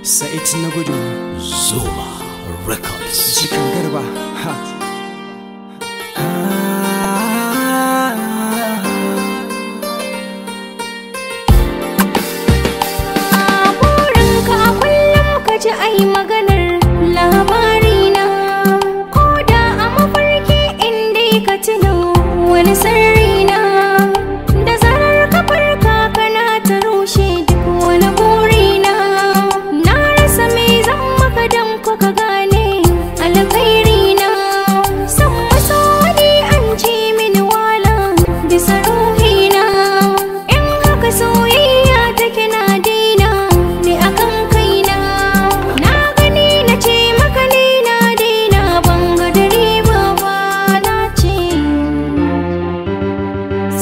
Sa'id na gudu. Zuma Records. Jikan Garba. Ha. Burinka a kullum ka ji ai maganar labarina, ko da a mafarki inda ka tuno wani sirrina, da zarar ka farka kana ta rushe duk wani burina. Na rasa me zan maka dan ka gane alkhairina. San masoyi an ce mini wala bisa ruhina, in haka soyayya take na daina ni akan kaina. Na gani na ce maka ni na daina, ban ga dare ba na ce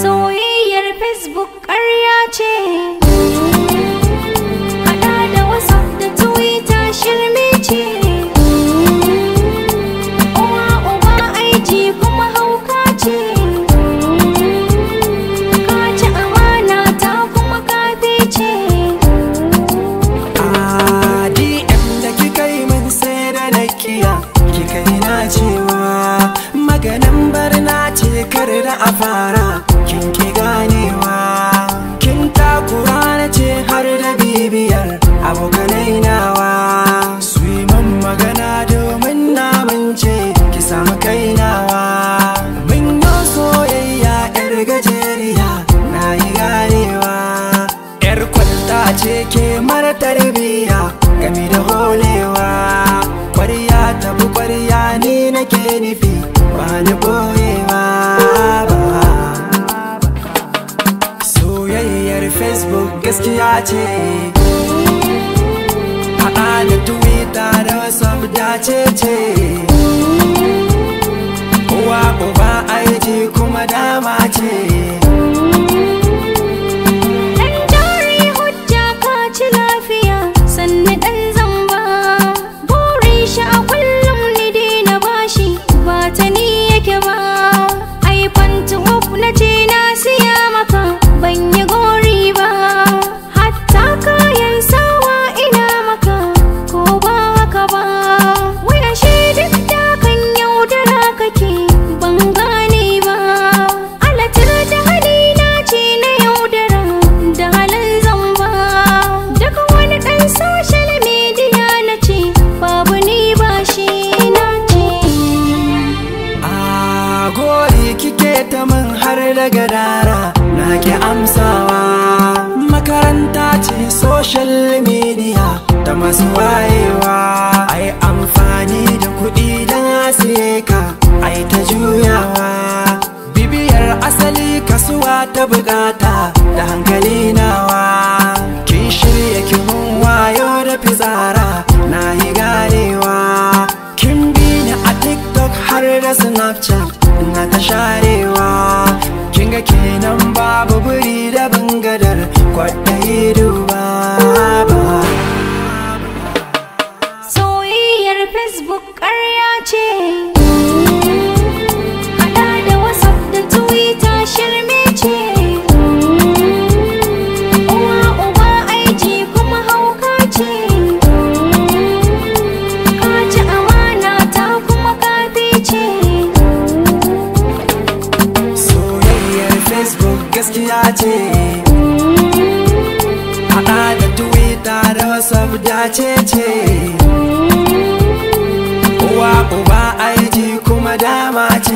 soyayyar Facebook ƙarya ce, haɗa da WhatsApp da Twitter shirme ce, uwa uba aiki kuma hauka ce, ka ci amana ta kuma kafe ce. A DM da kika yi min sai da na kiya, kika yi na cewa maganin barna ce kar da a fara, kin ki ganewa. Kin takura na ce har da bibiyar abokanai nawa, su yi min magana domin na mance ki samu kainawa. Mun yi soyayya yar gajeriya na yi ganewa, yar kwalta ce ke mara tarbiya gami da holewa. Kwarya tabi kwarya ni nake nufi ba ni boyewa ba. Soyayyar Facebook gaskiya ce, haɗa da Twitter da WhatsApp dace ce, uwa uba aiki kuma dama ce. Dan jari hujja ka ci lafiya sannu dan zamba, burin shi a kullum ni daina bashi ba ta ni yake ba. iPhone 12 na ce na siya maka ban yi gori ba, hatta kayan sawa ina maka ko ba haka ba. Waya shi duk da kan yaudara kake ban gane ba, alatar da halina ce na yaudara da halin zamba. Duk wani ɗan social media na ce babu ni ba shi na ce. A gori kike ta min har da gadara na ki amsawa. Makaranta ce social media ta masu wayewa, ai amfani da kuɗi don asiye ka ai ta juyawa. Bibiyar asali kasuwa ta bukata da hankali nawa, kin shirya ki mun wayo da fitsara na yi ganewa. Kin bi ni a TikTok har da Snapchat na ta sharewa, kin ga kenan babu buri da bangadar kwaɗayi duba ba. Soyayyar Facebook ƙarya ce, haɗa da WhatsApp da Twitter shirme ce, uwa uba aiki kuma hauka ce, ka ci amana ta kuma kafe ce. Soyayyar Facebook gaskiya ce, haɗa da Twitter da WhatsApp dace ce, uwa uba aiki kuma dama ce.